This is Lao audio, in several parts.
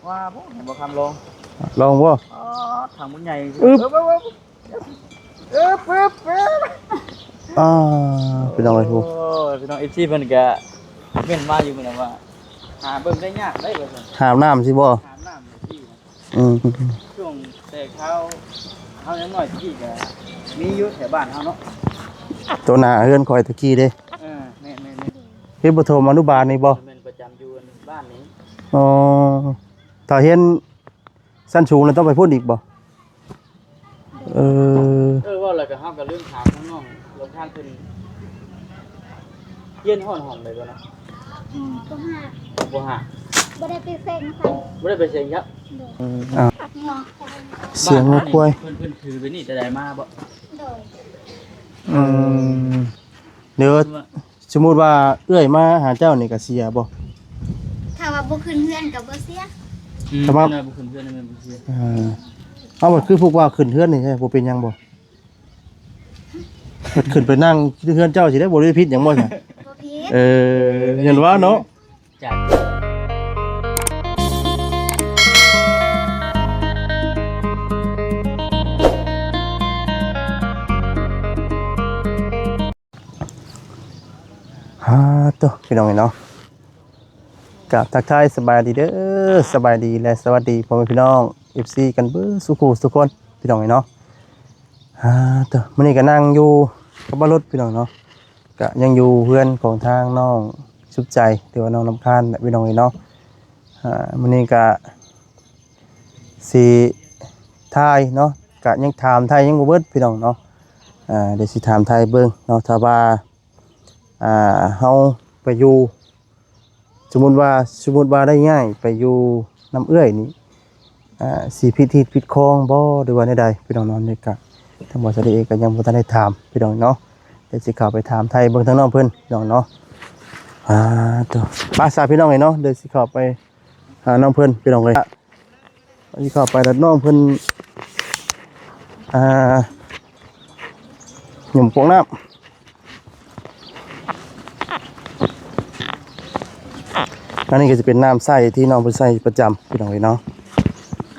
ວ່າບໍ່ ເຫັນບໍ່ຄຳລອງ ລອງບໍ່? ອໍ ຖັງມັນໃຫຍ່ ອຶບ ເອີບ ເອີບ ເອີບ ເອີບ ເອີບ ອ່າ ພີ່ນ້ອງເອີຍ ໂອ້ຍ ພີ່ນ້ອງ ເອັຟຊີ ເພິ່ນກະເມັ້ນມາຢູ່ ເພິ່ນວ່າ ຫາເບິ່ງໄດ້ຍາກໄດ໋ ວ່າຊັ້ນ ຫາບນ້ຳຊິບໍ່? ຫາບນ້ຳຊິ ອືມ ຊ່ວງແຕ່ເຮົາ ເຮົາຍັງນ້ອຍຕະກີ້ກະມີຢູ່ແຖວບ້ານເຮົາເນາະ ໂຕໜ້າເຮືອນຂ້ອຍຕະກີ້ເດ້ ເອີ ແມ່ນໆໆ ເຮັດປະຖົມອະນຸບານນີ້ບໍ່? ແມ່ນ ປະຈຳຢູ່ບ້ານນີ້ ອໍ ຖ້າຮຽນ ຊັ້ນສູງແລ້ວຕ້ອງໄປພຸ້ນອີກບໍ່? ເອີ ເອີ ເວົ້າແລ້ວກໍເຮົາກໍລືມຖາມທາງນ້ອງລຳຄານເພິ່ນ ຮຽນຮອດຫ້ອງໃດບໍ່ນະ? ອືມ ປໍຫ້າ ປໍຫ້າ ບໍ່ໄດ້ໄປເສັງຊັ້ນ ບໍ່ໄດ້ໄປເສັງຄັບ ໂດຍ ອືມ ອ້າວ ສຽງງົວຄວາຍ ເພິ່ນ ເພິ່ນຖືໄປນີ້ແຕ່ໃດມາບໍ່? ໂດຍ ອືມ ເດີ ສົມມຸດວ່າເອື້ອຍມາຫາເຈົ້ານີ້ກະເສຍບໍ່? ຖ້າວ່າບໍ່ຂຶ້ນເຮືອນກະບໍ່ເສຍ ອືມ ຖ້າວ່າ ຖ້າບໍ່ຂຶ້ນເຮືອນນີ້ແມ່ນບໍ່ເສຍ ອ່າ ເອົາ ມັນຄືພວກວ່າຂຶ້ນເຮືອນນີ້ ບໍ່ເປັນຫຍັງບໍ່? ມັນຂຶ້ນໄປນັ່ງເຮືອນເຈົ້າຊິໄດ້ ບໍ່ໄດ້ຜິດຫຍັງບໍ່ຊະ? ບໍ່ຜິດ ເອີ ເຫັນວ່າເນາະ ຮາໂຕ ພີ່ນ້ອງເອີຍເນາະ ກາບທັກທາຍສະບາຍດີເດີ ສະບາຍດີ ແລະ ສະຫວັດດີພໍ່ແມ່ພີ່ນ້ອງ ເອັຟຊີ ກັນເບິດສູ່ຜູ້ສູ່ຄົນ ພີ່ນ້ອງເອີຍເນາະ ຮາໂຕ ມື້ນີ້ກະນັ່ງຢູ່ກັບບ່າວລົດ ພີ່ນ້ອງເນາະ ກະຍັງຢູ່ເຮືອນຂອງທາງນ້ອງສຸກໃຈ ຫຼືວ່ານ້ອງລຳຄານ ພີ່ນ້ອງເອີຍເນາະ ອາ ມື້ນີ້ກະ ຊິຖ່າຍເນາະ ກະຍັງຖາມໄຖ່ຍັງບໍ່ເບິດພີ່ນ້ອງເນາະ ອ່າ ດຽວຊິຖາມໄຖ່ເບິ່ງເນາະ ຖ້າວ່າ ອ່າ ເຮົາໄປຢູ່ ສົມມຸດວ່າ ສົມມຸດວ່າໄດ້ຍ້າຍໄປຢູ່ນຳເອື້ອຍນີ້ ອ່າ ຊິຜິດຮີດຜິດຄອງບໍ່ ຫຼືວ່າແນວໃດພີ່ນ້ອງເນາະ ນີ້ກະທາງບ່າວສາລີເອງກະຍັງບໍ່ທັນໄດ້ຖາມພີ່ນ້ອງເນາະ ດຽວຊິເຂົ້າໄປຖາມໄຖ່ເບິ່ງທາງນ້ອງເພິ່ນພີ່ນ້ອງເນາະ ອ່າ ໂຕ ໄປຊະພີ່ນ້ອງເອີຍເນາະ ດຽວຊິເຂົ້າໄປ ຫານ້ອງເພິ່ນພີ່ນ້ອງເອີຍ ອັນນີ້ເຂົ້າໄປແລ້ວນ້ອງເພິ່ນ ອ່າ ຫຍຸ້ມກວກນ້ຳ ອັນນີ້ກໍຈະເປັນນ້ຳໃຊ້ທີ່ນ້ອງເພິ່ນໃຊ້ປະຈຳພີ່ນ້ອງເອີຍເນາະ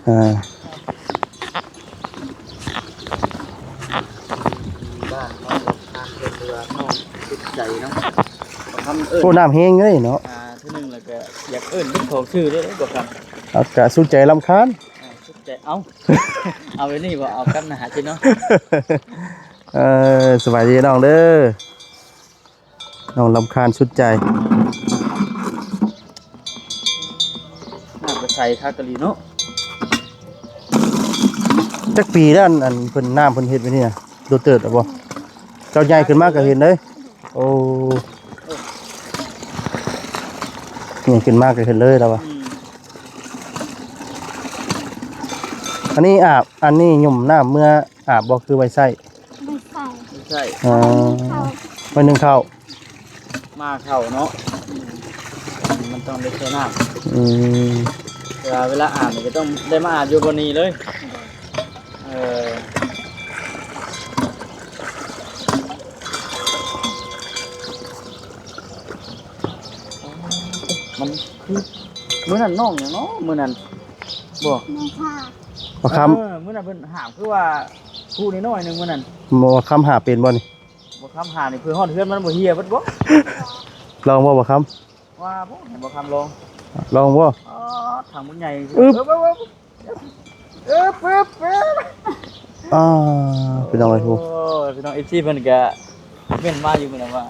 ອ່າ ບ້ານເຮົາ ທາງເພິ່ນເອີ້ນວ່ານ້ອງສຸກໃຈເນາະ ຄຳເອີ້ນ ໂອ້ ນ້ຳແຮງເລີຍເນາະ ອ່າ ເທື່ອໜຶ່ງແລ້ວກໍຢາກເອີ້ນເປັນຂອງຊື່ເດ້ ບໍ່ຄຳ ເອົາ ກະສຸກໃຈລຳຄານ ອ່າ ສຸກໃຈ ເອົາ ເອົາໄວ້ນີ້ບໍ່ ເອົາກັບໜ້າຫາຈິເນາະ ເອີ ສະບາຍດີນ້ອງເດີ ນ້ອງລຳຄານສຸກໃຈ ນ້ຳກໍໃສຄັກອີ່ຫຼີເນາະ ຈັກປີແລ້ວ ອັນ ອັນເພິ່ນ ນ້ຳເພິ່ນເຮັດໄວ້ນີ້ນະ ໂດນເຕີບແລ້ວບໍ່? ເຈົ້າໃຫຍ່ຂຶ້ນມາກໍເຫັນເດ້ ໂອ້ ນີ້ຂຶ້ນມາກໍເຫັນເລີຍລະວ່າ ອືມ ອັນນີ້ອາບ ອັນນີ້ຫຍຸ້ມນ້ຳເມືອອາບບໍ່ ຄືໄວ້ໃຊ້? ໄວ້ໃຊ້ ໄວ້ໃຊ້ ອໍ ໄວ້ໜຶ້ງເຂົ້າ ໄວ້ໜຶ້ງເຂົ້າ ໝ່າເຂົ້າເນາະ ອືມ ມັນຕ້ອງໄດ້ໃຊ້ນ້ຳ ອືມ ເວລາ ເວລາອາບນີ້ກໍຕ້ອງໄດ້ມາອາບຢູ່ບ່ອນນີ້ເລີຍ ເອີ ມັນຄື ມື້ນັ້ນນ້ອງຫຍັງເນາະ ມື້ນັ້ນ ບໍ່ ນ້ອງຄາ ບໍ່ຄຳ ເອີ ມື້ນັ້ນເພິ່ນຫາມຄືວ່າ ຜູ້ນ້ອຍໆໜຶ່ງມື້ນັ້ນ ບໍ່ຄຳຫາເປັນບໍ່ນີ້? ບໍ່ຄຳຫານີ້ ເພື່ອຮອດເຮືອນມັນບໍ່ເຫ່ຍເບິດບໍ່? ລອງບໍ່ ບໍ່ຄຳ? ວ່າບໍ່ ເຫັນບໍ່ຄຳລອງ ລອງບໍ່? ອໍ ຖັງມັນໃຫຍ່ ອຶບ ເອີບ ເອີບ ເອີບ ອ່າ ພີ່ນ້ອງເອີຍ ໂອ້ຍ ພີ່ນ້ອງ ເອັຟຊີ ເພິ່ນກະເມັ້ນມາຢູ່ມື້ນັ້ນວ່າ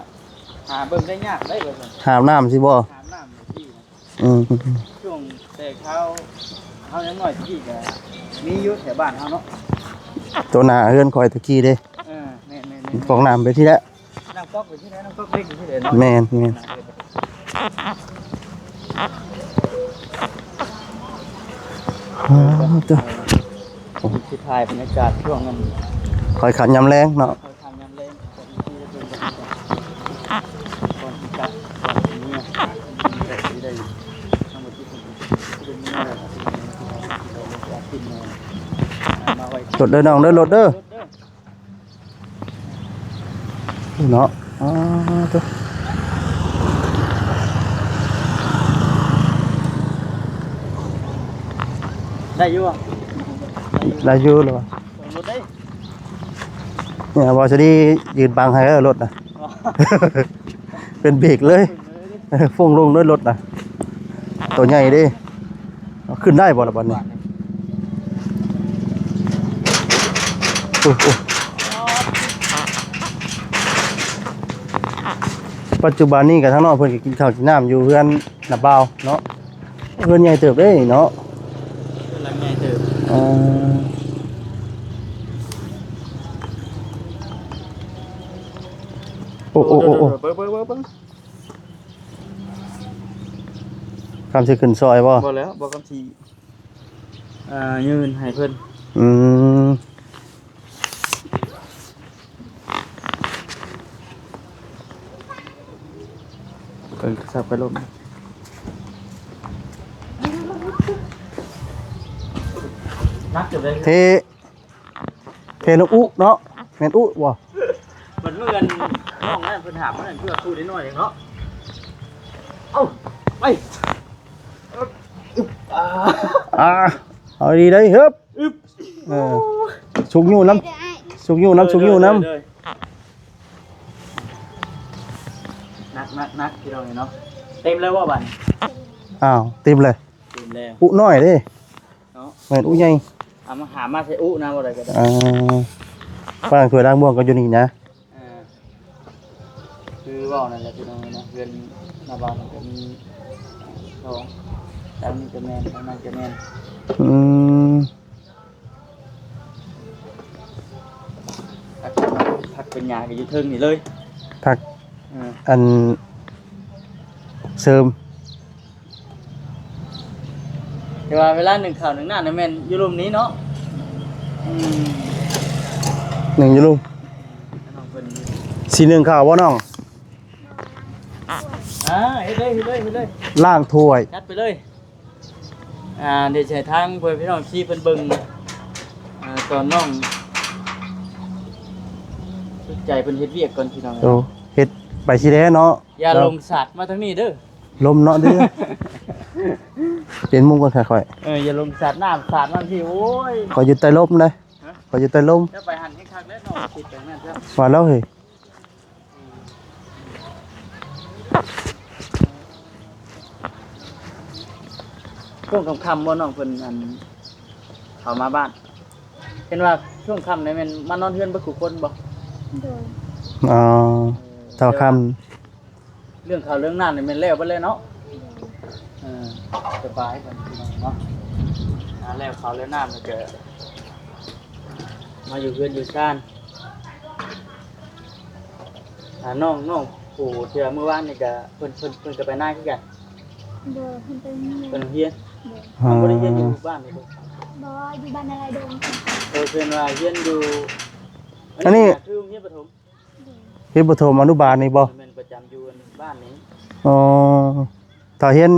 ຫາເບິ່ງໄດ້ຍາກໄດ໋ ວ່າຊັ້ນ ຫາບນ້ຳຊິບໍ່? ຫາບນ້ຳຊິ ອືມ ຊ່ວງແຕ່ເຮົາ ເຮົາຍັງນ້ອຍຕະກີ້ກະມີຢູ່ແຖວບ້ານເຮົາເນາະ ໂຕໜ້າເຮືອນຂ້ອຍຕະກີ້ເດ້ ເອີ ແມ່ນໆໆ ກອກນ້ຳໄປທີ່ແຫຼະ ນ້ຳກອກໄປທີ່ແຫຼະ ນ້ຳກອກເລັກໄປທີ່ແຫຼະເນາະ ແມ່ນໆ ອ່າ ໂຕ ຊິຖ່າຍບັນຍາກາດຊ່ວງນັ້ນ ຂ້ອຍຂັນຍາມແລງເນາະ ລົດເດີນ້ອງເດີ ລົດເດີ ເນາະ ອໍ ໂຕ. ໄດ້ຢູ່ບໍ່? ໄດ້ຢູ່ ໄດ້ຢູ່ແລ້ວວ່າ ລົດເດ້ ເນຍ ບໍ່ສະດີຢືນບັງໃຫ້ເດີລົດນະ ເປັນເບຣກເລີຍ ເອີ ຟົງລົງເລີຍລົດນະ ໂຕໃຫຍ່ເດ້ ເອົາຂຶ້ນໄດ້ບໍ່ລະບັດນີ້? ໂອ້ ໂອ້ ປັດຈຸບັນນີ້ກໍທາງນ້ອງເພິ່ນກໍກິນເຂົ້າກິນນ້ຳຢູ່ເຮືອນນ້າບ່າວເນາະ ເຮືອນໃຫຍ່ເຕີບເດ້ເນາະ ເຮືອນຫຼັງໃຫຍ່ເຕີບ ເອີ ໂອ້ ໂອ້ ໂອ້ ໂອ້ ເບິ່ງ ເບິ່ງ ເບິ່ງ ເບິ່ງ ຄຳຊິຂຶ້ນຊ່ອຍບໍ່? ບໍ່ແລ້ວ ບໍ່ ຄຳຊິ ອ່າ ຍື່ນໃຫ້ເພິ່ນ ອືມ ເອີ ສັບໄປລົມ ໜັກເກີບເລີຍ ເທ ເພນກອຸເນາະ ແມ່ນອຸບໍ່? ເພິ່ນເມືອນຫ້ອງນັ້ນ ເພິ່ນຫາມານັ້ນ ເພື່ອຜູ້ນ້ອຍໆເນາະ ເອົ້າ ໄປ ອາ ເອົາດີໄດ ຮຶບ ອຶບ ເອີ ຊຸກຍູ້ນຳ ຊຸກຍູ້ນຳ ຊຸກຍູ້ນຳ ໜັກໆໆ ພີ່ນ້ອງເນາະ ເຕັມແລ້ວບໍ່ບັດນີ້? ອ້າວ ເຕັມເລີຍ ເຕັມແລ້ວ ອຸນ້ອຍເດ້ ເນາະ ແມ່ນອຸໃຫຍ່ ເອົາມາຫາມາໃສ່ອຸນະ ບໍ່ໄດ້ກໍໄດ້ ອ່າ ຝຣັ່ງຖ້ວຍລ້າງບ່ວງກໍຢູ່ນີ້ນະ ອ່າ ຄືເວົ້ານັ້ນແຫຼະພີ່ນ້ອງເນາະ ເຮືອນໜ້າບ້ານມັນກໍມີສອງ ທາງນີ້ກໍແມ່ນ ທາງນັ້ນກໍແມ່ນ ອືມ ພັກເປັນຫຍັງກໍຢູ່ເທິງນີ້ເລີຍ ພັກ ເອີ ອັນ ເສີມ ແຕ່ວ່າເວລາໜຶ້ງເຂົ້າໜຶ້ງນ້ຳນີ້ແມ່ນຢູ່ລຸ່ມນີ້ເນາະ ອືມ ໜຶ້ງຢູ່ລຸ່ມ ນ້ອງເພິ່ນ ຊິໜຶ້ງເຂົ້າບໍ່ນ້ອງ? ອ່າ ເຮັດເລີຍ ເຮັດເລີຍ ເຮັດເລີຍ ລ້າງຖ້ວຍ ຈັດໄປເລີຍ ອ່າ ດຽວຊິໃຫ້ທາງເພື່ອນພີ່ນ້ອງທີ່ເພິ່ນເບິ່ງ ອ່າ ຕອນນ້ອງສຸດໃຈເພິ່ນເຮັດວຽກກ່ອນພີ່ນ້ອງ ໂອ້ ເຮັດໄປຊິແລ້ວເນາະ ຢ່າລົງສາດມາທາງນີ້ເດີ ລົມເນາະເດີ ປ່ຽນມຸມກ່ອນຄ່ອຍ ເອີ ຢ່າລົງສາດນ້ຳສາດມັນພີ່ ໂອ້ຍ ຂ້ອຍຢູ່ໃຕ້ລົມເດ້ ຮະ ຂ້ອຍຢູ່ໃຕ້ລົມ ຈະໄປຫັ້ນແຮງຄັກແລ້ວນ້ອງ ຊິໄປນັ້ນຊະ ວ່າແລ້ວເຮີ້ຍ ຊ່ວງຄ່ຳໆບໍ່ນ້ອງເພິ່ນ ອັນ ເຂົ້າມາບ້ານ ເຫັນວ່າຊ່ວງຄ່ຳນີ້ແມ່ນມານອນເຮືອນເບິດທຸກຄົນບໍ່? ໂດຍ ອໍ ເອີ ເຊົ້າຄ່ຳ ເລື່ອງເຂົ້າເລື່ອງນ້ຳນີ້ແມ່ນແລ້ວເບິດແລ້ວເນາະ ໂດຍ ເອີ ສະບາຍກັນພີ່ນ້ອງເນາະ ອ່າ ແລ້ວເຂົ້າແລ້ວນ້ຳແລ້ວກໍມາຢູ່ເຮືອນຢູ່ຊານ ອ່າ ນ້ອງ ນ້ອງຜູ້ທີ່ວ່າມື້ວານນີ້ກໍເພິ່ນ ເພິ່ນ ເພິ່ນກໍໄປນາຄືກັນ? ບໍ່ ເພິ່ນໄປໂຮງຮຽນ ເພິ່ນໂຮງຮຽນ ໂດຍ ອໍ ບໍ່ໄດ້ຮຽນຢູ່ບ້ານນີ້ບໍ່? ບໍ່ ຢູ່ບ້ານນາລາຍດົງ ເອີ ເພິ່ນວ່າຮຽນຢູ່ ອັນນີ້ ອັນນີ້ຄືໂຮງຮຽນປະຖົມ ໂດຍ ຮຽນປະຖົມອະນຸບານນີ້ບໍ່? ແມ່ນ ປະຈຳຢູ່ອັນບ້ານນີ້ ອໍ ຖ້າຮຽນ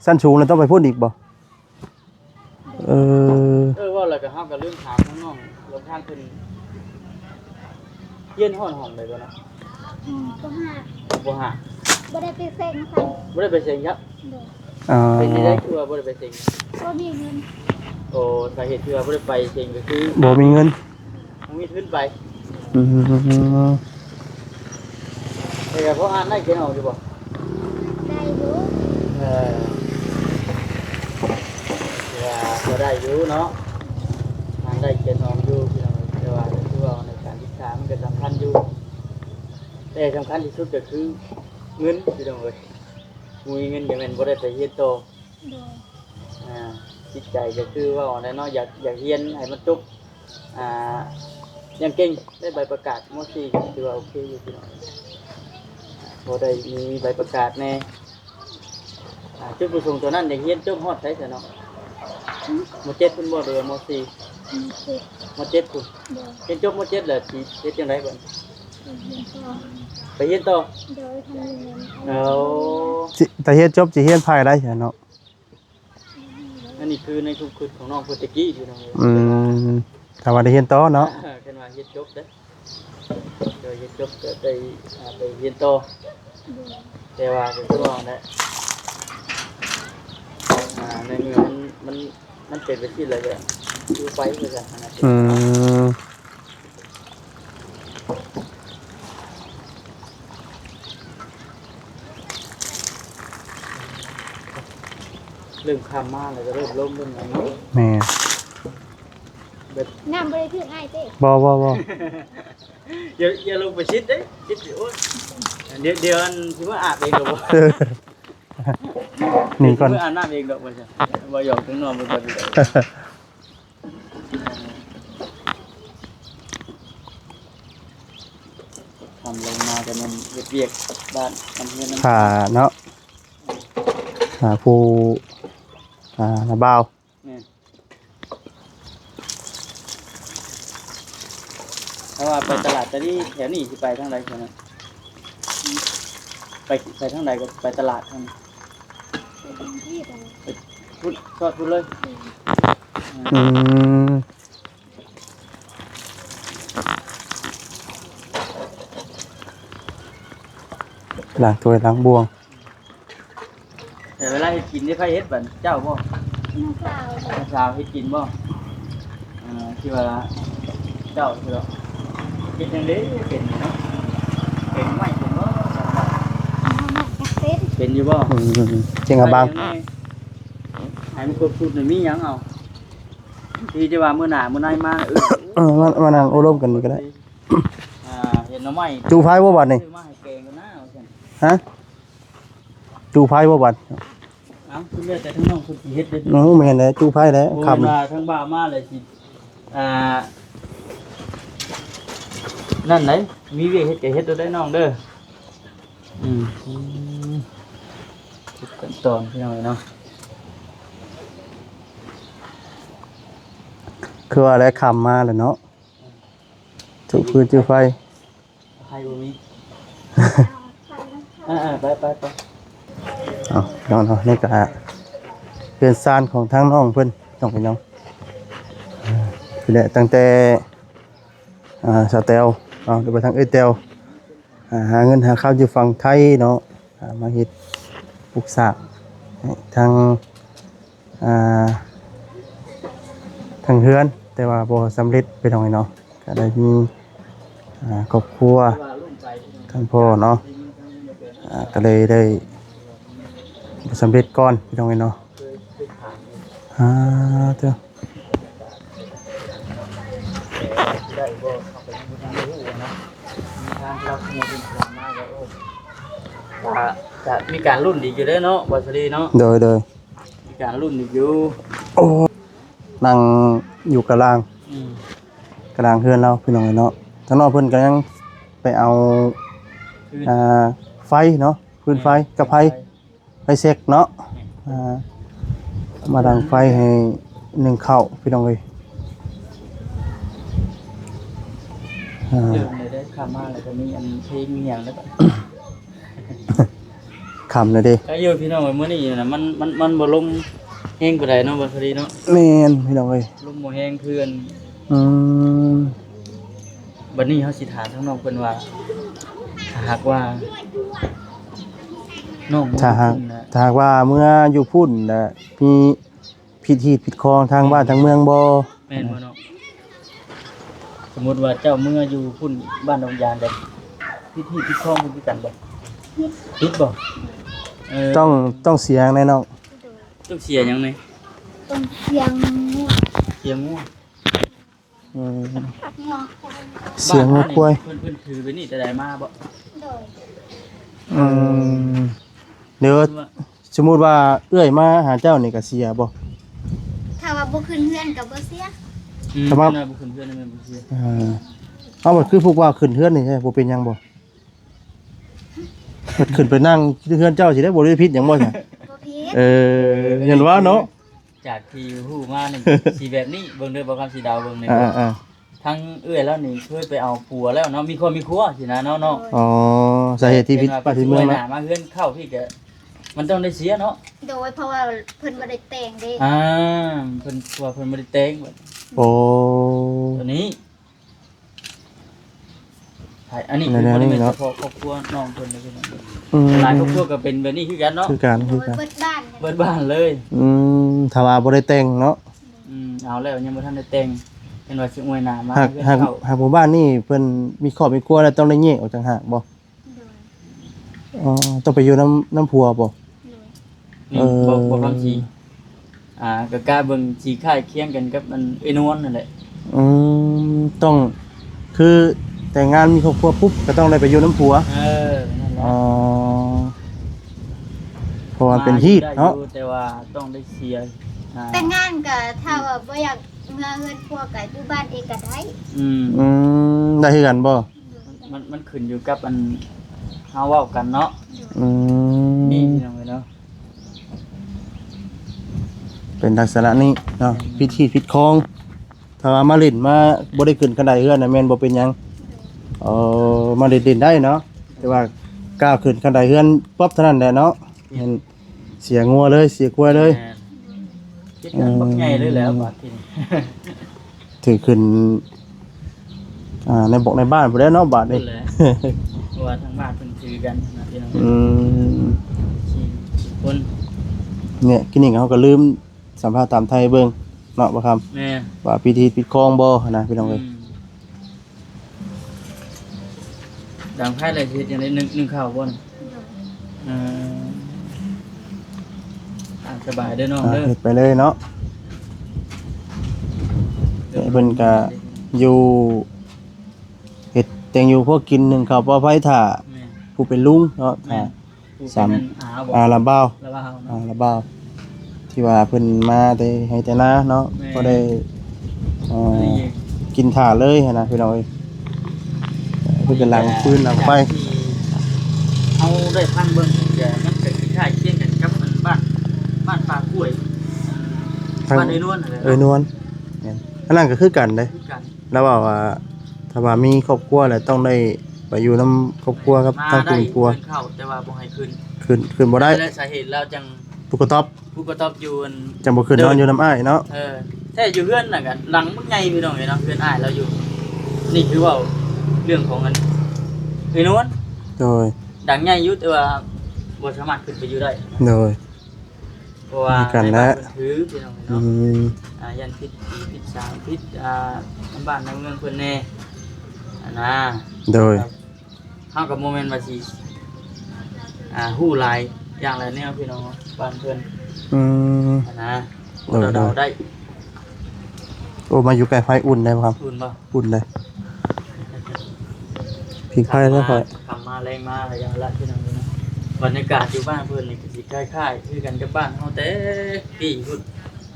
ຊັ້ນສູງແລ້ວຕ້ອງໄປພຸ້ນອີກບໍ່? ເອີ ເອີ ເວົ້າແລ້ວກໍເຮົາກໍລືມຖາມທາງນ້ອງ ລົງທາງເພິ່ນຮຽນຮອດຫ້ອງໃດກ່ອນນະ? ປ.ຫ້າ ປ.ຫ້າ ບໍ່ໄດ້ໄປເສັງຊັ້ນ ບໍ່ໄດ້ໄປເສັງຄັບ ໂດຍ ອໍ ເປັນຈັ່ງໃດຄືວ່າບໍ່ໄດ້ໄປເສັງ? ບໍ່ມີເງິນ ໂອ້ ສາເຫດທີ່ວ່າບໍ່ໄດ້ໄປເສັງກໍຄືບໍ່ມີເງິນ ບໍ່ມີທຶນໄປ ອືມ ແຕ່ກໍພໍອ່ານໄດ້ຂຽນອອກຢູ່ບໍ່? ໄດ້ຢູ່ ເອີ ວ່າພໍໄດ້ຢູ່ເນາະ ອ່ານໄດ້ຂຽນອອກຢູ່ພີ່ນ້ອງ ແຕ່ວ່າຄືວ່າໃນການສຶກສາມັນກໍສຳຄັນຢູ່ ແຕ່ສຳຄັນທີ່ສຸດກໍຄືເງິນພີ່ນ້ອງເອີຍ ບໍ່ມີເງິນກໍແມ່ນບໍ່ໄດ້ໄປຮຽນຕໍ່ ໂດຍ ອ່າ ຈິດໃຈກໍຄືເວົ້າແຫຼະເນາະ ຢາກ ຢາກຮຽນໃຫ້ມັນຈົບ ອ່າ ຢ່າງເກັ່ງ ໄດ້ໃບປະກາດ ມໍສີ່ ກໍຖືວ່າໂອເຄຢູ່ພີ່ນ້ອງ ພໍໄດ້ມີໃບປະກາດແດ່ ອ່າ ຈຸດປະສົງຕົວນັ້ນ ຢາກຮຽນຈົບຮອດໃສຊະເນາະ? ມໍເຈັດພຸ້ນບໍ່ ຫຼືວ່າມໍສີ່? ມໍເຈັດ ມໍເຈັດພຸ້ນ ໂດຍ ຮຽນຈົບມໍເຈັດແລ້ວຊິເຮັດຈັ່ງໃດບັດນີ້? ໄປຮຽນຕໍ່ ໄປຮຽນຕໍ່ ໂດຍ ທາງໂຮງຮຽນ ເອົາ ຊິ ຖ້າຮຽນຈົບຊິຮຽນພາຍໃດຊະເນາະ? ອັນນີ້ຄືໃນຄວາມຄິດຂອງນ້ອງເພິ່ນແຕ່ກີ້ພີ່ນ້ອງເອີຍ ອືມ ຖ້າວ່າໄດ້ຮຽນຕໍ່ເນາະ ຄັນວ່າຮຽນຈົບເດ້ ໂດຍຮຽນຈົບກໍໄດ້ ອ່າ ໄປຮຽນຕໍ່ ໂດຍ ແຕ່ວ່າກໍຄືວ່ານັ້ນແຫຼະ ອ່າ ໃນເມື່ອມັນ ມັນ ມັນເປັນໄປຊີ້ແລ້ວ ຢູ່ໄປຄືກັນຫັ້ນນະ. ອືມ ເລີ່ມຄ່ຳມາແລ້ວ ກໍເລີ່ມລົມເລີ່ມຫຍັງເນາະ. ແມ່ນ ແບບ ນ້ຳບໍ່ໄດ້ຖືກອ້າຍເຕະ? ບໍ່ ບໍ່ ບໍ່. ຢ່າ ຢ່າລົງໄປຊິດເດ້ ຊິດ ໂອ້ຍ ດຽວ ດຽວອັນຊິມາອາບເອງດອກ. ເອີ ນີ້ກ່ອນ ຊິມາອາບນ້ຳເອງດອກ ວ່າຊັ້ນ. ບໍ່ ຢອກ ເຖິງນອນບໍ່ໄດ້. ຄ່ຳລົງມາກໍແມ່ນເຮັດວຽກບ້ານນຳເຮືອນນຳ ຖ້າເນາະ ຖ້າຜູ້ ອ່າ ນ້າບ່າວ. ແມ່ນ ເພາະວ່າໄປຕະຫຼາດຕະນີ້ ແຖວນີ້ຊິໄປທາງໃດຊັ້ນນະ? ໄປ ໄປທາງໃດກໍໄປຕະຫຼາດທາງນີ້ ໄປທາງພີ້ໄປ ໄປພຸ້ນ ຊອດພຸ້ນເລີຍ. ອືມ ອືມ ລ້າງຖ້ວຍລ້າງບ່ວງ. ແຕ່ເວລາເຮັດກິນນີ້ໃຜເຮັດບັດ ເຈົ້າບໍ່? ນ້ອງສາວ ນ້ອງສາວເຮັດກິນບໍ່? ເອີ ທີ່ວ່າເຈົ້າ ເຈົ້າເຮັດຫຍັງເດ້ເປັນເນາະ? ແກງໜໍ່ໄມ້ເປັນບໍ່? ເປັນຢູ່ບໍ່? ອືມ ເຈັງອະບັງ ໃຫ້ມັນຄົບສູດນີ້ມີຫຍັງເອົາ ທີ່ຈະວ່າມື້ໜ້າມື້ໃນມາ ເອີ ເອີ ມາ ມານັ່ງໂອ້ລົມກັນນີ້ກໍໄດ້. ອ່າ ເຫັນໜໍ່ໄມ້ ຈູ່ໄຟບໍ່ບັດນີ້? ຊື້ມາໃຫ້ແກງກັນນະ ວ່າຊັ້ນ. ຮະ? ຈູ່ໄຟບໍ່ບັດ? ເອົ້າ ຄືແລ້ວແຕ່ທາງນ້ອງເພິ່ນຊິເຮັດເດ້. ໂອ້ ແມ່ນແຫຼະ ຈູ່ໄຟແຫຼະ. ບໍ່ແມ່ນວ່າທາງບ່າວມາແລ້ວຊິ ອ່າ ນັ້ນໃດ ມີວຽກເຮັດກໍເຮັດໂລດເດີນ້ອງເດີ. ອືມ ອືມ ທຸກຂັ້ນຕອນພີ່ນ້ອງເອີຍເນາະ. ຄືວ່າແລ້ວ ຄ່ຳມາແລ້ວເນາະ. ຈູ່ຟືນຈູ່ໄຟ ໄຟບໍ່ມີ. ເອີໆ ໄປໆໆ. ເອົາ ເນາະ ເນາະ ນີ້ກະເຮືອນຊານຂອງທາງນ້ອງເພິ່ນ ນ້ອງພີ່ນ້ອງ. ເອີ ນີ້ແຫຼະ ຕັ້ງແຕ່ ອ່າ ສາວແຕວເນາະ ຫຼືວ່າທາງເອື້ອຍແຕວ ອ່າ ຫາເງິນຫາຄຳຢູ່ຝັ່ງໄທເນາະ ອ່າ ມາເຮັດປຸກສ້າງໃຫ້ທາງ ອ່າ ທາງເຮືອນ ແຕ່ວ່າບໍ່ສຳເລັດ ພີ່ນ້ອງເອີຍເນາະ. ກໍໄດ້ມີ ອ່າ ຄອບຄົວ ທ່ານພໍ່ເນາະ ອ່າ ກໍເລີຍໄດ້ບໍ່ສຳເລັດກ່ອນ ພີ່ນ້ອງເອີຍເນາະ. ອ່າ ເຈົ້າ ກະ ກະມີການລຸ້ນອີກຢູ່ເດ້ເນາະ ບ່າວສາລີເນາະ. ໂດຍ ໂດຍ ມີການລຸ້ນອີກຢູ່. ໂອ້ ນັ່ງຢູ່ກະລາງ ອືມ ກະລາງເຮືອນລາວ ພີ່ນ້ອງເອີຍເນາະ. ທາງນ້ອງເພິ່ນກໍຍັງໄປເອົາ ຟືນ ອ່າ ໄຟເນາະ ຟືນໄຟ ແມ່ນ ກັບໄຟ ໄຟ ໄຟເຊັກເນາະ. ແມ່ນ ອ່າ ມາດັງໄຟໃຫ້ໜຶ້ງເຂົ້າ ພີ່ນ້ອງເອີຍ. ອ່າ ເລີ່ມເລີຍເດ້ ຂ້າມມາແລ້ວກໍມີອັນເພງມີຫຍັງແລ້ວກໍ ຄ່ຳແລ້ວເດ້. ໄດ້ຢູ່ພີ່ນ້ອງເອີຍ ມື້ນີ້ນະ ມັນ ມັນ ມັນບໍ່ລົມແຮງປານໃດເນາະ ບ່າວສາລີເນາະ. ແມ່ນ ພີ່ນ້ອງເອີຍ ລົມບໍ່ແຮງຄືອັນ ອືມ ບັດນີ້ເຮົາຊິຖາມທາງນ້ອງເພິ່ນວ່າ ຖ້າຫາກວ່ານ້ອງ ຖ້າຫາກ ຖ້າຫາກວ່າເມືອຢູ່ພຸ້ນນະ ມີ ຜິດຮີດຜິດຄອງທາງ ແມ່ນ ບ້ານທາງເມືອງບໍ່? ແມ່ນບໍ່ເນາະ? ສົມມຸດວ່າເຈົ້າເມືອຢູ່ພຸ້ນບ້ານດອງຢາງ ແບບຜິດຮີດຜິດຄອງເພິ່ນຄືກັນບໍ່? ຜິດ ຜິດບໍ່? ເອີ ຕ້ອງ ຕ້ອງເສຍຫຍັງແດ່ນ້ອງ? ໂດຍ ຕ້ອງເສຍຫຍັງແດ່? ຕ້ອງເສຍງົວ ເສຍງົວ. ອືມ ເສຍງົວຄວາຍ ເພິ່ນ ເພິ່ນຖືໄປນີ້ແຕ່ໃດມາບໍ່? ໂດຍ ອືມ ເດີ ສົມມຸດວ່າເອື້ອຍມາຫາເຈົ້ານີ້ກະເສຍບໍ່? ຖ້າວ່າບໍ່ຂຶ້ນເຮືອນກະບໍ່ເສຍ. ອືມ ຖ້າວ່າ ຖ້າບໍ່ຂຶ້ນເຮືອນແມ່ນບໍ່ເສຍ. ອ່າ ເອົາ ມັນຄືພວກວ່າຂຶ້ນເຮືອນນີ້ ບໍ່ເປັນຫຍັງບໍ່? ຂຶ້ນໄປນັ່ງເຮືອນເຈົ້າຊິໄດ້ ບໍ່ໄດ້ຜິດຫຍັງບໍ່ຊະ? ບໍ່ຜິດ. ເອີ ເຫັນວ່າເນາະ ຈາກທີ່ຮູ້ມານີ້ ຊິແບບນີ້ ເບິ່ງເດີ ບໍ່ຄຳຊິເດົາເບິ່ງນີ້. ອ່າໆ ທາງເອື້ອຍລາວນີ້ເຄີຍໄປເອົາຜົວແລ້ວເນາະ ມີຄອບມີຄົວຊີ້ນະເນາະ. ອໍ ສາເຫດທີ່ຜິດບ້ານຜິດເມືອງເນາະ ມາເຮືອນເຂົ້າພີ້ກະ ມັນຕ້ອງໄດ້ເສຍເນາະ. ໂດຍ ເພາະວ່າເພິ່ນບໍ່ໄດ້ແຕ່ງເດ້. ອ່າ ເພິ່ນ ເພາະວ່າເພິ່ນບໍ່ໄດ້ແຕ່ງ. ໂອ້ ໂຕນີ້ ໃຜ ອັນນີ້ຄືບໍ່ແມ່ນສະເພາະຄອບຄົວນ້ອງເພິ່ນເດ້ພີ່ນ້ອງ. ອືມ ຫຼາຍຄອບຄົວກໍເປັນແບບນີ້ຄືກັນເນາະ. ຄືກັນ ຄືກັນ ເບິດບ້ານ ເບິດບ້ານເລີຍ. ອືມ ຖ້າວ່າບໍ່ໄດ້ແຕ່ງເນາະ. ເອົາແລ້ວ ຍັງບໍ່ທັນໄດ້ແຕ່ງ ເຫັນວ່າຊິອວຍໜ້າມາ ຫາກ ເຮືອນ ຫາກ ເຂົາ ຫາກໝູ່ບ້ານນີ້ເພິ່ນມີຄອບມີຄົວແລ້ວ ຕ້ອງໄດ້ແຍກອອກຕ່າງຫາກບໍ່? ໂດຍ ອໍ ຕ້ອງໄປຢູ່ນຳ ນຳຜົວບໍ່? ໂດຍ ນີ້ ເອີ ບໍ່ ບໍ່ຄຳຊິ ອ່າ ກໍກະເບິ່ງຊິຄ້າຍຄຽງກັນກັບອັນເອື້ອຍນວນນັ້ນແຫຼະ. ອືມ ຕ້ອງ ຄືແຕ່ງງານມີຄອບຄົວປຸບ ກໍຕ້ອງໄດ້ໄປຢູ່ນຳຜົວ. ເອີ ນັ້ນແຫຼະ. ອໍ ເພາະວ່າເປັນຮີດເນາະ ແຕ່ວ່າຕ້ອງໄດ້ເສຍ ອ່າ ແຕ່ງງານກໍຖ້າວ່າບໍ່ຢາກເມືອເຮືອນຜົວ ກໍຢູ່ບ້ານເອງກໍໄດ້. ອືມ ອືມ ໄດ້ຄືກັນບໍ່? ມັນ ມັນຂຶ້ນຢູ່ກັບອັນເຮົາເວົ້າກັນເນາະ. ອືມ ນີ້ພີ່ນ້ອງເອີຍເນາະ ເປັນລັກສະນະນີ້ເນາະ ຜິດຮີດຜິດຄອງ. ຖ້າວ່າມາຫຼິ້ນມາບໍ່ໄດ້ຂຶ້ນຂັ້ນໄດເຮືອນນະ ແມ່ນບໍ່ເປັນຫຍັງ. ເອີ ມາຫຼິ້ນໆໄດ້ເນາະ ແຕ່ວ່າກ້າວຂຶ້ນຂັ້ນໄດເຮືອນປັບເທົ່ານັ້ນແຫຼະເນາະ ແມ່ນ ເສຍງົວເລີຍ ເສຍຄວາຍເລີຍ. ແມ່ນ ເຮັດກັນບັກໃຫຍ່ເລີຍແຫຼະ ອືມ ບາດທີນີ້ ຖືກຂຶ້ນ ອ່າ ໃນບອກໃນບ້ານພຸ້ນແຫຼະເນາະ ບາດນີ້. ພຸ້ນແຫຼະ ເພາະວ່າທາງບ້ານເພິ່ນຖືກັນນະພີ່ນ້ອງ. ອືມ ສີ່ຄົນ ນີ້ ກິນນີ້ເຮົາກໍລືມສຳພາດຕາມໄທເບິ່ງເນາະ ບໍ່ຄຳ ແມ່ນ ວ່າຜິດຮີດຜິດຄອງບໍ່ຫັ້ນນະ ພີ່ນ້ອງເອີຍ. ອືມ ດັງໄຟແລ້ວຊິເຮັດຈັ່ງໃດ? ໜຶ້ງ ໜຶ້ງເຂົ້າບໍ່? ໂດຍ ເອີ ຕາມສະບາຍເດີນ້ອງເດີ ອ່າ ເຮັດໄປເລີຍເນາະ. ເພິ່ນກະຢູ່ ເຮັດແຕ່ງຢູ່ພໍກິນ ໜຶ້ງເຂົ້າເປົ່າໄຟຖ້າ ແມ່ນ ຜູ້ເປັນລຸງເນາະ. ແມ່ນ ຖ້າ ຜູ້ເປັນ ສາມ ອັນອາບໍ່? ອາ ລະບ່າວ ລະບ່າວເນາະ ອາ ລະບ່າວ ທີ່ວ່າເພິ່ນມາແຕ່ໄຮ່ແຕ່ນາເນາະ. ແມ່ນ ກໍໄດ້ ເອີ ອັນນີ້ ກິນຖ້າເລີຍຫັ້ນນະ ພີ່ນ້ອງເອີຍ. ເພິ່ນກຳລັງຟືນຫຼັງໄຟ ຈາກທີ່ເຮົາໄດ້ຟັງເບິ່ງ ມັນກໍຄ້າຍຄຽງກັນກັບອັນບ້ານ ບ້ານປ່າກ້ວຍ ທາງ ບ້ານເອື້ອຍນວນຫັ້ນແຫຼະ ເອື້ອຍນວນ. ແມ່ນ ອັນນັ້ນກໍຄືກັນເດ້ ຄືກັນ ລາວເວົ້າວ່າ ຖ້າວ່າມີຄອບຄົວແລ້ວຕ້ອງໄດ້ໄປຢູ່ນຳຄອບຄົວກັບ ມາ ທາງ ໄດ້ ຄົວ ເພິ່ນເຂົ້າ ແຕ່ວ່າບໍ່ໃຫ້ຂຶ້ນ ຂຶ້ນ ຂຶ້ນບໍ່ໄດ້. ແລະສາເຫດລາວຈັ່ງ ຜູ້ກະຕອບ ຜູ້ກະຕອບຢູ່ອັນ ຈັ່ງບໍ່ຂຶ້ນນອນຢູ່ນຳອ້າຍເນາະ. ເອີ ແທ້ຢູ່ເຮືອນນັ້ນກະຫຼັງບັກໃຫຍ່ ພີ່ນ້ອງເອີຍເນາະ ເຮືອນອ້າຍລາວຢູ່. ນີ້ຄືເວົ້າເລື່ອງຂອງອັນເອື້ອຍນວນ. ໂດຍ ຫຼັງໃຫຍ່ຢູ່ ແຕ່ວ່າບໍ່ສາມາດຂຶ້ນໄປຢູ່ໄດ້. ໂດຍ ເພາະວ່າໃນບ້ານເພິ່ນຖື ພີ່ນ້ອງເອີຍເນາະ. ອືມ ອ່າ ຢ້ານຜິດຜີຜິດສາງ ຜິດ ອ່າ ນຳບ້ານນຳເມືອງເພິ່ນແດ່ຫັ້ນນະ. ໂດຍ ເຮົາກໍບໍ່ແມ່ນວ່າຊິ ອ່າ ຮູ້ຫຼາຍຢ່າງຫຼາຍແນວ ພີ່ນ້ອງເນາະ ບ້ານເພິ່ນ. ອືມ ຫັ້ນນະ ໂດຍ ເດົາໆໄດ້. ໂອ້ ມາຢູ່ໃກ້ໄຟອຸ່ນໄດ໋ບໍ່ຄຳ? ອຸ່ນບໍ່? ອຸ່ນເດ້. ຜິງໄຟແລ້ວຂ້ອຍ ຄ່ຳມາແລງມາລະຢ່າງລະ ພີ່ນ້ອງເນາະ. ບັນຍາກາດຢູ່ບ້ານເພິ່ນນີ້ກໍຊິຄ້າຍໆຄືກັນກັບບ້ານເຮົາແຕ່ກີ້ພຸ້ນ.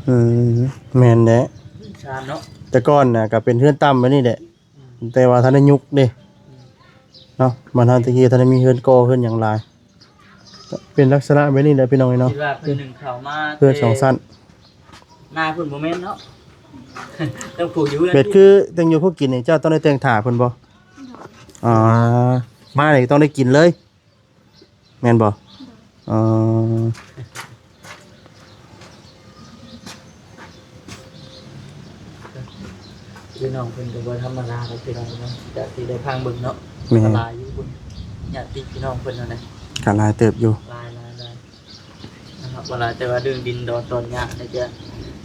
ອືມ ແມ່ນແຫຼະ ຊານເນາະ. ແຕ່ກ່ອນນະກໍເປັນເຮືອນຕ່ຳແບບນີ້ແຫຼະ ອືມ ແຕ່ວ່າທັນໄດ້ຍຸກເດ້ ອືມ ເນາະ. ບ້ານເຮົາແຕ່ກີ້ທັນໄດ້ມີເຮືອນກໍ່ເຮືອນຫຍັງຫຼາຍ ກໍເປັນລັກສະນະແບບນີ້ແຫຼະ ພີ່ນ້ອງເອີຍເນາະ. ຄິດວ່າເພິ່ນໜຶ້ງເຂົ້າມາ ເຮືອນສອງຊັ້ນ ໜ້າເພິ່ນບໍ່ແມ່ນເນາະ ຕ້ອງປູກຢູ່ເຮືອນ. ເບັດຄືແຕ່ງຢູ່ພໍກິນນີ້ ເຈົ້າຕ້ອງໄດ້ແຕ່ງຖ້າເພິ່ນບໍ່? ອໍ ມານີ້ຕ້ອງໄດ້ກິນເລີຍ ແມ່ນບໍ່? ອໍ ພີ່ນ້ອງເພິ່ນກໍບໍ່ທຳມະດາດອກ ພີ່ນ້ອງເນາະ ຈາກທີ່ໄດ້ຟັງເບິ່ງເນາະ. ແມ່ນ ກໍຫຼາຍຢູ່ພຸ້ນ ຍາດຕິພີ່ນ້ອງເພິ່ນຫັ້ນນະ ກໍຫຼາຍເຕີບຢູ່ ຫຼາຍໆໆ ນະຄັບ. ບໍ່ຫຼາຍ ແຕ່ວ່າເລື່ອງດິນດອນຕອນຫຍ້ານີ້ ຈະ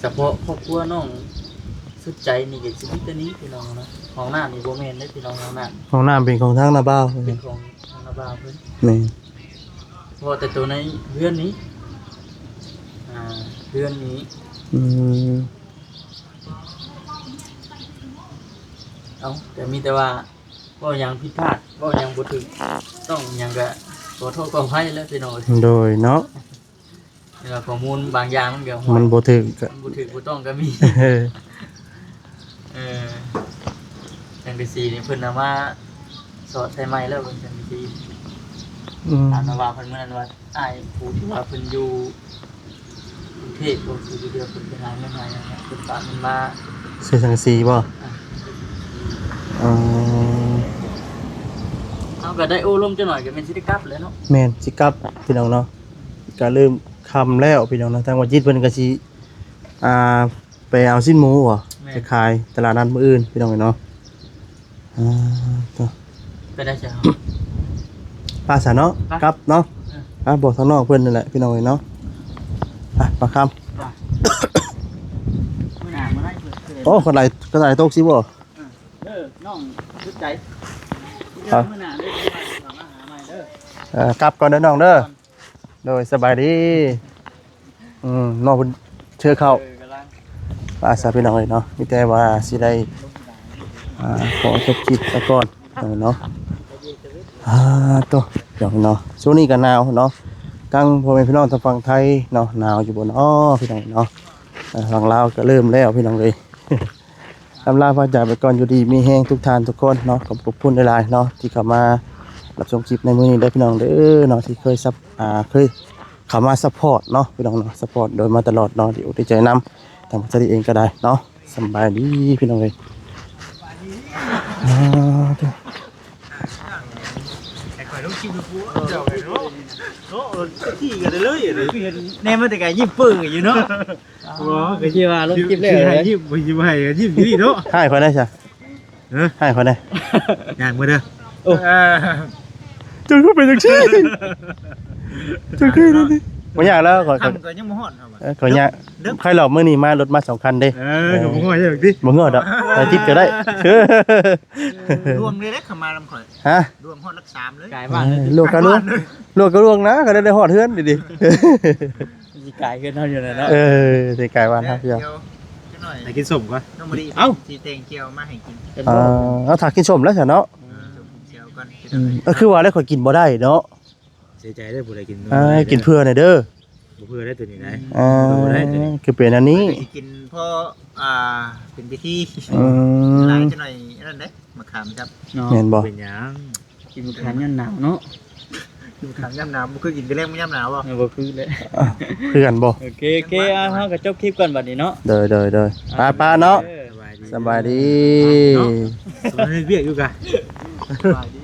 ສະເພາະຄອບຄົວນ້ອງສຸດໃຈນີ້ ກໍຊິມີແຕ່ນີ້ ພີ່ນ້ອງເນາະ. ຫ້ອງນ້ຳນີ້ບໍ່ແມ່ນເດ້ ພີ່ນ້ອງ ຫ້ອງນ້ຳ ຫ້ອງນ້ຳເປັນຂອງທາງນ້າບ່າວ ເປັນຂອງທາງນ້າບ່າວເພິ່ນ. ແມ່ນ ເພາະແຕ່ໂຕໃນເຮືອນນີ້ ອ່າ ເຮືອນນີ້. ອືມ ເອົ້າ ກໍມີແຕ່ວ່າ ເວົ້າຫຍັງຜິດພາດ ເວົ້າຫຍັງບໍ່ຖືກຕ້ອງຫຍັງ ກໍຂໍໂທດຂໍອະໄພແຫຼະ ພີ່ນ້ອງເອີຍ. ໂດຍເນາະ ແຕ່ວ່າຂໍ້ມູນບາງຢ່າງມັນກໍ ມັນບໍ່ຖືກ ມັນບໍ່ຖືກບໍ່ຕ້ອງກໍມີ. ເອີ ເອີ ສັງກະສີນີ້ເພິ່ນເອົາມາສອດໃສ່ໃໝ່ແລ້ວ ເພິ່ນສັງກະສີ. ອືມ ຖາມວ່າເພິ່ນ ມື້ນັ້ນວ່າ ອ້າຍຜູ້ທີ່ວ່າເພິ່ນຢູ່ກຸງເທບບໍ່ ຢູ່ເທື່ອເພິ່ນໄປຫາເງິນຫາຫຍັງ ເພິ່ນຝາກເງິນມາ ຊື້ສັງກະສີບໍ່? ອ່າ ອໍ ເຮົາກໍໄດ້ໂອ້ລົມຈັກໜ້ອຍ ກໍແມ່ນຊິໄດ້ກັບແລ້ວເນາະ. ແມ່ນ ຊິກັບ ພີ່ນ້ອງເນາະ ກໍເລີ່ມຄ່ຳແລ້ວ ພີ່ນ້ອງເນາະ. ທາງວາຈິດເພິ່ນກໍຊິ ອ່າ ໄປເອົາຊີ້ນໝູບໍ່? ແມ່ນ ໄປຂາຍຕະຫຼາດນັດມື້ອື່ນ ພີ່ນ້ອງເນາະ. ອ່າ ໂທ້ ໄປໄດ້ຊະ ໄປຊະເນາະ ໄປ ກັບເນາະ. ເອີ ໄປບອກທາງນ້ອງເພິ່ນນັ້ນແຫຼະ ພີ່ນ້ອງເອີຍເນາະ. ໄປ ປາຄຳ ໄປ ມື້ໜ້າມື້ໃດ ໂອ້ ຄົນຫຼາຍ ຄົນຫຼາຍຕົກຊິບໍ່? ເອີ ນ້ອງສຸດໃຈ ເອີ ມື້ໜ້າເດີ ມາຫາໃໝ່ເດີ. ເອີ ກັບກ່ອນເດີນ້ອງເດີ. ໂດຍ ສະບາຍດີ. ອືມ ນ້ອງເພິ່ນເຊີເຂົ້າ ເອີ ກຳລັງ ອ່າ ຊະ ພີ່ນ້ອງເອີຍເນາະ ມີແຕ່ວ່າຊິໄດ້ ອ່າ ຂໍຈົບຄລິບໄປກ່ອນເນາະ. ອ່າ ໂຕ ພີ່ນ້ອງເນາະ ຊ່ວງນີ້ກໍໜາວເນາະ ທັງພໍ່ແມ່ພີ່ນ້ອງທາງຝັ່ງໄທເນາະ ໜາວຢູ່ບໍ່ເນາະ ພີ່ນ້ອງເນາະ. ອ່າ ຝັ່ງລາວກໍເລີ່ມແລ້ວ ພີ່ນ້ອງເອີຍ. ອຳລາພາຈາກໄປກ່ອນ ຢູ່ດີມີແຮງທຸກທ່ານທຸກຄົນເນາະ. ຂອບ ຂອບຄຸນຫຼາຍໆເນາະ ທີ່ເຂົ້າມາຮັບຊົມຄລິບໃນມື້ນີ້ເດີ ພີ່ນ້ອງເດີເນາະ ທີ່ເຄີຍຊັບ ອ່າ ເຄີຍເຂົ້າມາຊັບພອດເນາະ ພີ່ນ້ອງເນາະ ຊັບພອດໂດຍມາຕະຫຼອດເນາະ ດີອົກດີໃຈນຳ ທາງສາລີເອງກໍໄດ້ເນາະ. ສຳບາຍດີ ພີ່ນ້ອງເອີຍ. ອ່າ ໃຫ້ຂ້ອຍລົງຄລິບດູ ເຈົ້າເນາະ ເນາະ ທີ່ກັນເລີຍ ຄືເຫັນແນມມາແຕ່ໄກຍິ້ມເປີ້ອຢູ່ເນາະ. ບໍ່ ກໍຊິວ່າລົງຄລິບແລ້ວ ຊິໃຫ້ຍິ້ມ ຊິບໍ່ໃຫ້ກໍຍິ້ມຢູ່ນີ້ເນາະ. ໃຫ້ຂ້ອຍແດ່ຊະ ຮະ ໃຫ້ຂ້ອຍແດ່ ຍ່າງມາເດີ. ໂອ້ ເອີ ເຈົ້າຄືເປັນຈັ່ງຊີ້ ເຈົ້າຄືນັ້ນນີ້. ບໍ່ຍາກແລ້ວ ຂ້ອຍ ຂ້ອຍ ຄ່ຳກໍຍັງບໍ່ຮອດເຮົາ ເອີ ຂ້ອຍຍາກ ເດີ ໃຄ່ລອບມື້ນີ້ມາລົດມາສອງຄັນເດ້. ເອີ ເອີ ກໍບໍ່ຮອດຫຍັງຕິ ບໍ່ຮອດດອກ ໃຫ້ຕິດກໍໄດ້. ດວງເລີຍເດ້ ເຂົ້າມານຳຂ້ອຍ ຮະ ດວງຮອດຫຼັກສາມເລີຍ ກາຍບ້ານເລີຍ ເອີ ດວງກໍດວງ ດວງກໍດວງນະ ກໍໄດ້ ໄດ້ຮອດເຮືອນດີໆ. ຊິກາຍເຮືອນເຮົາຢູ່ແລ້ວເນາະ ເອີ ຊິກາຍບ້ານເຮົາຢູ່. ດຽວຈັກໜ້ອຍ ໄປກິນສົ້ມກ່ອນ ນ້ອງມະລິ ເອົ້າ ຊິແຕ່ງແຈ່ວມາໃຫ້ກິນ. ເອີ ເອົາ ຖ້າກິນສົ້ມແລ້ວຊະເນາະ. ເອີ ສົ້ມແຈ່ວກ່ອນ ອືມ ເອີ ຄືວ່າແລ້ວຂ້ອຍກິນບໍ່ໄດ້ເນາະ ເສຍໃຈເດີ ຜູ້ໃດກິນ ເອີ ກິນເພື່ອແດ່ເດີ. ບໍ່ເພື່ອໄດ້ຕົວນີ້ໄດ໋ ເອີ ບໍ່ໄດ້ຕົວນີ້ ຄືເປັນອັນນີ້ ໄດ້ກິນພໍ ອ່າ ເປັນພິທີ. ອືມ ຫຼາຍຈັກໜ້ອຍອັນນັ້ນເດ້ ມະຂາມຈັບເນາະ ແມ່ນບໍ່? ເປັນຫຍັງ ກິນມະຂາມຍາມໜາວເນາະ ກິນມະຂາມຍາມໜາວ ບໍ່ຄືກິນແຕ່ແລງຍາມໜາວບໍ່? ເອີ ບໍ່ຄືແຫຼະ ຄືກັນບໍ່? ໂອເຄ ໂອເຄ ອ່າ ເຮົາກໍຈົບຄລິບກ່ອນບັດນີ້ເນາະ. ໂດຍ ໂດຍ ໂດຍ ອ່າ ໄປໆເນາະ ເອີ ສະບາຍດີ ສະບາຍດີ ເນາະ ສະບາຍດີ ເຮັດວຽກຢູ່ກະ ສະບາຍດີ.